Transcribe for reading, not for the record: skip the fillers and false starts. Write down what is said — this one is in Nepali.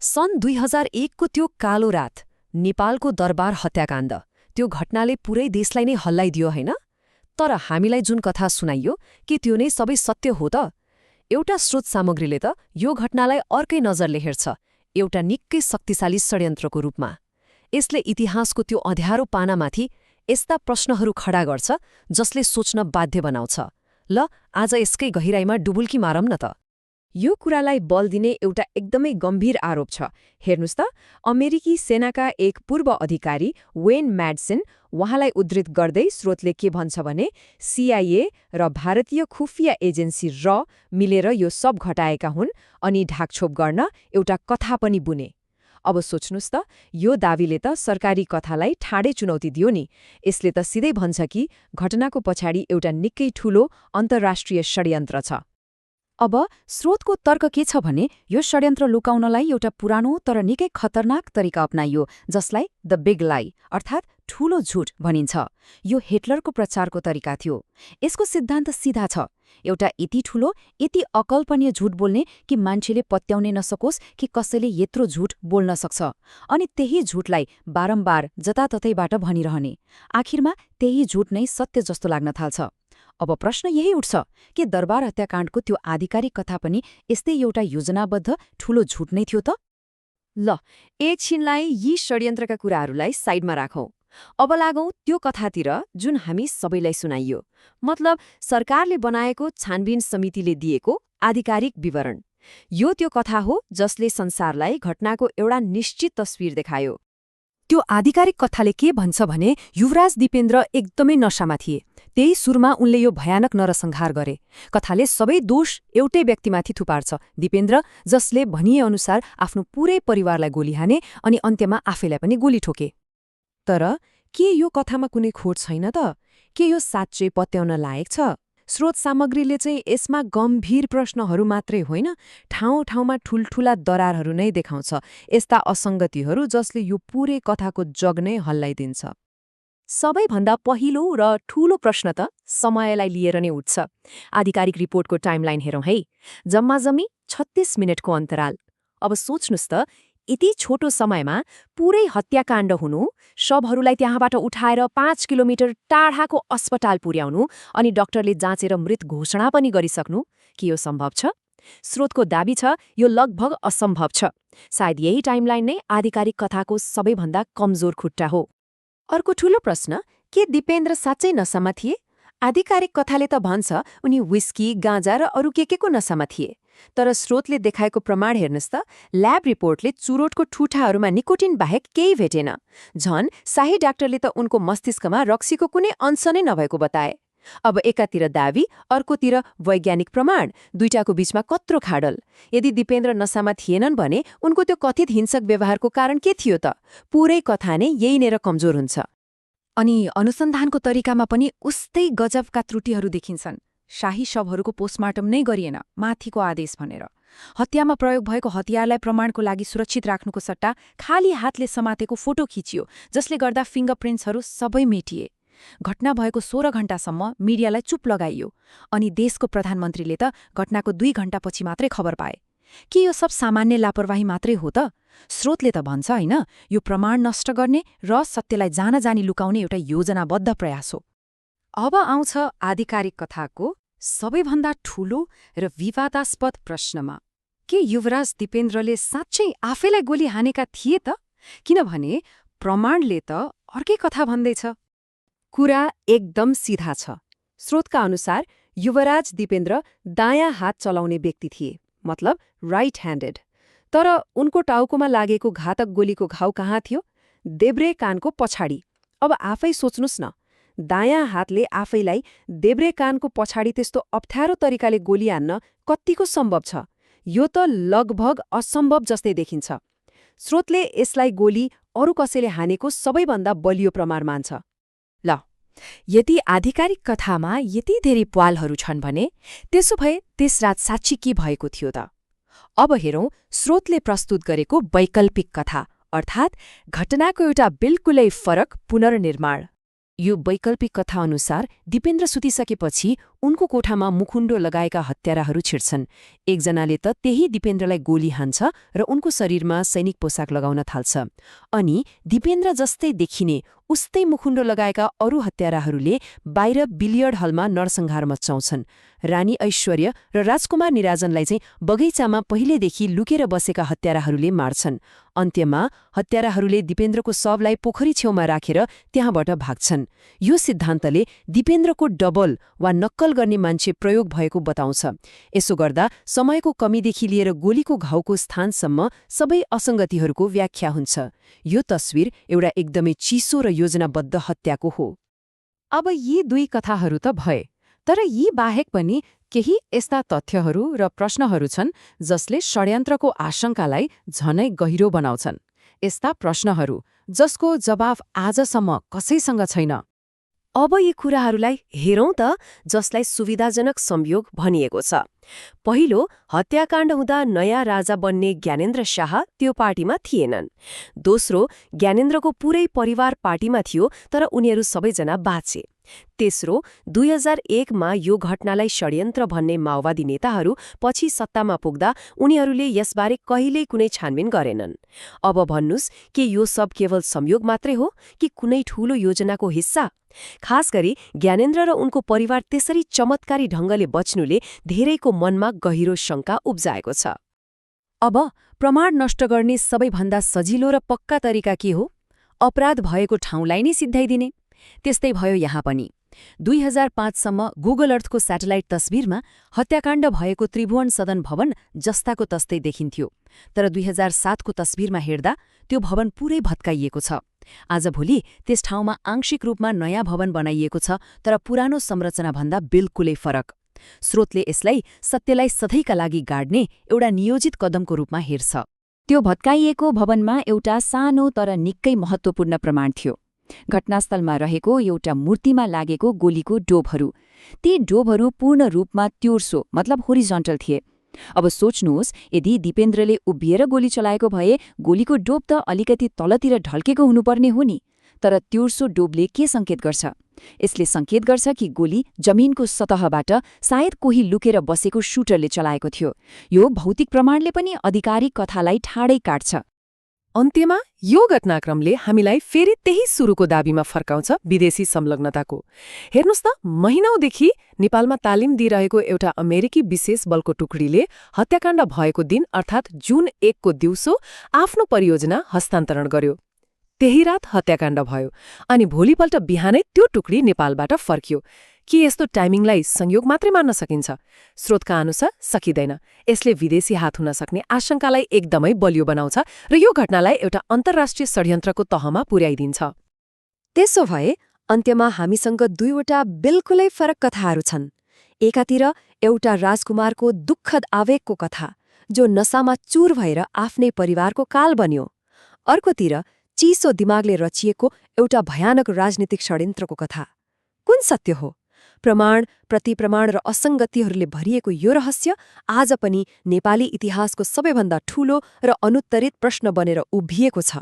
सन् 2001को त्यो कालो रात नेपालको दरबार हत्याकाण्ड त्यो घटनाले पुरै देशलाई नै हल्लाइदियो होइन। तर हामीलाई जुन कथा सुनाइयो के त्यो नै सबै सत्य हो त? एउटा स्रोत सामग्रीले त यो घटनालाई अर्कै नजरले हेर्छ, एउटा निकै शक्तिशाली षड्यन्त्रको रूपमा। यसले इतिहासको त्यो अँध्यारो पानामाथि यस्ता प्रश्नहरू खडा गर्छ जसले सोच्न बाध्य बनाउँछ। ल आज यसकै गहिराईमा डुबुल्की मारौँ न त। यो कुरालाई बल दिने एउटा एकदमै गम्भीर आरोप छ। हेर्नुस् त, अमेरिकी सेनाका एक पूर्व अधिकारी वेन म्याडसन, उहाँलाई उद्धृत गर्दै स्रोतले के भन्छ भने CIA र भारतीय खुफिया एजेन्सी र मिलेर यो सब घटाएका हुन् अनि ढाकछोप गर्न एउटा कथा पनि बुने। अब सोच्नुस् त, यो दावीले त सरकारी कथालाई ठाडै चुनौती दियो नि। यसले त सिधै भन्छ कि घटनाको पछाडि एउटा निकै ठूलो अन्तर्राष्ट्रिय षड्यन्त्र छ। अब स्रोतको तर्क के छ भने यो षड्यन्त्र लुकाउनलाई एउटा पुरानो तर निकै खतरनाक तरिका अपनाइयो, जसलाई द बिग लाई अर्थात् ठूलो झुट भनिन्छ। यो हिटलरको प्रचारको तरिका थियो। यसको सिद्धान्त सिधा छ, एउटा यति ठूलो, यति अकल्पनीय झुट बोल्ने कि मान्छेले पत्याउनै नसकोस् कि कसैले यत्रो झुट बोल्न सक्छ, अनि त्यही झुटलाई बारम्बार जताततैबाट भनिरहने। आखिरमा त्यही झुट नै सत्य जस्तो लाग्न थाल्छ। अब प्रश्न यही उठ्छ कि दरबार हत्याकाण्डको त्यो आधिकारिक कथा पनि यस्तै एउटा योजनाबद्ध ठूलो झुट नै थियो त? ल एकछिनलाई यी षड्यन्त्रका कुराहरूलाई साइडमा राखौं। अब लागौं त्यो कथातिर जुन हामी सबैलाई सुनाइयो, मतलब सरकारले बनाएको छानबिन समितिले दिएको आधिकारिक विवरण। यो त्यो कथा हो जसले संसारलाई घटनाको एउटा निश्चित तस्विर देखायो। त्यो आधिकारिक कथाले के भन्छ भने युवराज दिपेन्द्र एकदमै नशामा थिए। त्यही सुरुमा उनले यो भयानक नरसंहार गरे। कथाले सबै दोष एउटै व्यक्तिमाथि थुपार्छ, दिपेन्द्र, जसले भनिएअनुसार आफ्नो पूरै परिवारलाई गोली हाने अनि अन्त्यमा आफैलाई पनि गोली ठोके। तर के यो कथामा कुनै खोट छैन त? के यो साँच्चै पत्याउन लायक छ? स्रोत सामग्रीले चाहिँ यसमा गम्भीर प्रश्नहरू मात्रै होइन, ठाउँ ठाउँमा ठूल्ठूला दरारहरू नै देखाउँछ, यस्ता असङ्गतिहरू जसले यो पूरै कथाको जग नै हल्लाइदिन्छ। सबैभन्दा पहिलो र ठूलो प्रश्न त समयलाई लिएर नै उठ्छ। आधिकारिक रिपोर्टको टाइमलाइन हेरौँ है। जम्माजम्मी 36 मिनेटको अन्तराल। अब सोच्नुस् त, यति छोटो समयमा पूरै हत्याकाण्ड हुनु, शवहरूलाई त्यहाँबाट उठाएर 5 किलोमिटर टाढाको अस्पताल पुर्याउनु अनि डाक्टरले जाँचेर मृत घोषणा पनि गरिसक्नु, के यो सम्भव छ? स्रोतको दाबी छ यो लगभग असम्भव छ। सायद यही टाइमलाइन नै आधिकारिक कथाको सबैभन्दा कमजोर खुट्टा हो। अर्को ठूलो प्रश्न, के दिपेन्द्र साँच्चै नसामा थिए? आधिकारिक कथाले त भन्छ उनी विस्की, गाँजा र अरू के को नसामा थिए। तर स्रोतले देखाएको प्रमाण हेर्नुस् त, ल्याब रिपोर्टले चुरोटको ठुठाहरूमा निकोटिन बाहेक केही भेटेन। झन् शाही डाक्टरले त उनको मस्तिष्कमा रक्सीको कुनै अंश नै नभएको बताए। अब एकातिर दावी, अर्कोतिर वैज्ञानिक प्रमाण, दुईटाको बीचमा कत्रो खाडल। यदि दिपेन्द्र नसामा थिएनन् भने उनको त्यो कथित हिंसक व्यवहारको कारण के थियो त? पूरै कथा नै यही नेर कमजोर हुन्छ। अनि अनुसन्धानको तरिकामा पनि उस्तै गजबका त्रुटिहरू देखिन्छन्। शाही शवहरूको पोस्टमार्टम नै गरिएन, माथिको आदेश भनेर। हत्यामा प्रयोग भएको हतियारलाई प्रमाणको लागि सुरक्षित राख्नुको सट्टा खाली हातले समातेको फोटो खिचियो, जसले गर्दा फिङ्गरप्रिन्ट्सहरू सबै मेटिए। घटना भएको 16 घण्टासम्म मिडियालाई चुप लगाइयो, अनि देशको प्रधानमन्त्रीले त घटनाको 2 घण्टापछि मात्रै खबर पाए। के यो सब सामान्य लापरवाही मात्रै हो त? स्रोतले त भन्छ होइन, यो प्रमाण नष्ट गर्ने र सत्यलाई जानी लुकाउने एउटा योजनाबद्ध प्रयास हो। अब आउँछ आधिकारिक कथाको सबैभन्दा ठूलो र विवादास्पद प्रश्नमा, के युवराज दिपेन्द्रले साँच्चै आफैलाई गोली हानेका थिए त? किनभने प्रमाणले त अर्कै कथा भन्दैछ। कुरा एकदम सिधा छ। स्रोतका अनुसार युवराज दिपेन्द्र दायाँ हात चलाउने व्यक्ति थिए, मतलब राइट ह्यान्डेड। तर उनको टाउकोमा लागेको घातक गोलीको घाउ कहाँ थियो? देब्रे कानको पछाडि। अब आफै सोच्नुस् न, दायाँ हातले आफैलाई देब्रे कानको पछाडि त्यस्तो अप्ठ्यारो तरिकाले गोली हान्न कत्तिको सम्भव छ? यो त लगभग असम्भव जस्तै देखिन्छ। स्रोतले यसलाई गोली अरू कसैले हानेको सबैभन्दा बलियो प्रमाण मान्छ। ल, यदि आधिकारिक कथामा यति धेरै प्वालहरू छन् भने त्यसो भए त्यस रात साँच्ची के भएको थियो त? अब हेरौँ स्रोतले प्रस्तुत गरेको वैकल्पिक कथा, अर्थात् घटनाको एउटा बिल्कुलै फरक पुनर्निर्माण। यो वैकल्पिक कथा अनुसार दिपेन्द्र सुतिसकेपछि उनको कोठामा मुखुन्डो लगाएका हत्याराहरू छिर्छन्। एकजनाले त त्यही दिपेन्द्रलाई गोली हान्छ र उनको शरीरमा सैनिक पोसाक लगाउन थाल्छ। अनि दिपेन्द्र जस्तै देखिने उस्तै मुखुन्डो लगाएका अरू हत्याराहरूले बाहिर बिलियर्ड हलमा नरसंहार मचाउँछन्। रानी ऐश्वर्य र राजकुमार निराजनलाई चाहिँ बगैँचामा पहिलेदेखि लुकेर बसेका हत्याराहरूले मार्छन्। अन्त्यमा हत्याराहरूले दिपेन्द्रको शवलाई पोखरी छेउमा राखेर त्यहाँबाट भाग्छन्। यो सिद्धान्तले दिपेन्द्रको डबल वा नक्कल गर्ने मान्छे प्रयोग भएको बताउँछ। यसो गर्दा समयको कमीदेखि लिएर गोलीको घाउको स्थानसम्म सबै असंगतिहरूको व्याख्या हुन्छ। यो तस्विर एउटा एकदमै चिसो र योजनाबद्ध हत्याको हो। अब यी दुई कथाहरू त भए, तर यी बाहेक पनि केही यस्ता तथ्यहरू र प्रश्नहरू छन् जसले षड्यन्त्रको आशंकालाई झनै गहिरो बनाउँछन्। यस्ता प्रश्नहरू जसको जवाफ आजसम्म कसैसँग छैन। अब यी कुराहरूलाई हेरौँ त जसलाई सुविधाजनक संयोग भनिएको छ। पहिलो, हत्याकाण्ड हुँदा नयाँ राजा बन्ने ज्ञानेन्द्र शाह त्यो पार्टीमा थिएनन्। दोस्रो, ज्ञानेन्द्रको पुरै परिवार पार्टीमा थियो तर उनीहरू सबैजना बाँचे। तेस्रो, 2001 मा यो घटनालाई षड्यन्त्र भन्ने माओवादी नेताहरू पछि सत्तामा पुग्दा उनीहरूले यसबारे कहिल्यै कुनै छानबिन गरेनन्। अब भन्नुस् के यो सब केवल संयोग मात्रै हो कि कुनै ठूलो योजनाको हिस्सा? खास गरी ज्ञानेन्द्र र उनको परिवार त्यसरी चमत्कारी ढंगले बच्नुले धेरैको मनमा गहिरो शंका उब्जाएको छ। अब प्रमाण नष्ट गर्ने सबैभन्दा सजिलो र पक्का तरिका के हो? अपराध भएको ठाउँलाई नै सिद्धाइदिने। त्यस्तै भयो यहाँ पनि। 2005 सम्म गुगल अर्थको स्याटेलाइट तस्बिरमा हत्याकाण्ड भएको त्रिभुवन सदन भवन जस्ताको तस्तै देखिन्थ्यो। तर 2007 को तस्बिरमा हेर्दा त्यो भवन पुरै भत्काइएको छ। आजभोलि त्यस ठाउँमा आंशिक रूपमा नयाँ भवन बनाइएको छ, तर पुरानो संरचनाभन्दा बिल्कुलै फरक। स्रोतले यसलाई सत्यलाई सधैँका लागि गाड्ने एउटा नियोजित कदमको रूपमा हेर्छ। त्यो भत्काइएको भवनमा एउटा सानो तर निकै महत्त्वपूर्ण प्रमाण थियो। घटनास्थलमा रहेको एउटा मूर्तिमा लागेको गोलीको डोबहरू। ती डोबहरू पूर्ण रूपमा त्योर्सो मतलब होरिजन्टल थिए। अब सोच्नुहोस्, यदि दिपेन्द्रले उभिएर गोली चलाएको भए गोलीको डोब त अलिकति तलतिर ढल्केको हुनुपर्ने हो नि। तर त्योर्सो डोबले के संकेत गर्छ? यसले संकेत गर्छ कि गोली जमिनको सतहबाट सायद कोही लुकेर बसेको शूटरले चलाएको थियो। यो भौतिक प्रमाणले पनि आधिकारिक कथालाई ठाडै काट्छ। अन्त्यमा यो घटनाक्रमले हामीलाई फेरि त्यही सुरुको दाबीमा फर्काउँछ, विदेशी संलग्नताको। हेर्नुस् त, महिनौदेखि नेपालमा तालिम दिइरहेको एउटा अमेरिकी विशेष बलको टुकडीले हत्याकाण्ड भएको दिन अर्थात् जुन 1 को दिउँसो आफ्नो परियोजना हस्तान्तरण गर्यो। त्यही रात हत्याकाण्ड भयो अनि भोलिपल्ट बिहानै त्यो टुकडी नेपालबाट फर्कियो। के यस्तो टाइमिङलाई संयोग मात्रै मान्न सकिन्छ? स्रोतका अनुसार सकिँदैन। यसले विदेशी हात हुन सक्ने आशंकालाई एकदमै बलियो बनाउँछ र यो घटनालाई एउटा अन्तर्राष्ट्रिय षड्यन्त्रको तहमा पुर्याइदिन्छ। त्यसो भए अन्त्यमा हामीसँग दुईवटा बिल्कुलै फरक कथाहरू छन्। एकातिर एउटा राजकुमारको दुःखद आवेगको कथा जो नसामा चूर भएर आफ्नै परिवारको काल बन्यो। अर्कोतिर चिसो दिमागले रचिएको एउटा भयानक राजनीतिक षड्यन्त्रको कथा। कुन सत्य हो? प्रमाण, प्रतिप्रमाण र असंगतिहरूले भरिएको यो रहस्य आज पनि नेपाली इतिहासको सबैभन्दा ठूलो र अनुत्तरित प्रश्न बनेर उभिएको छ।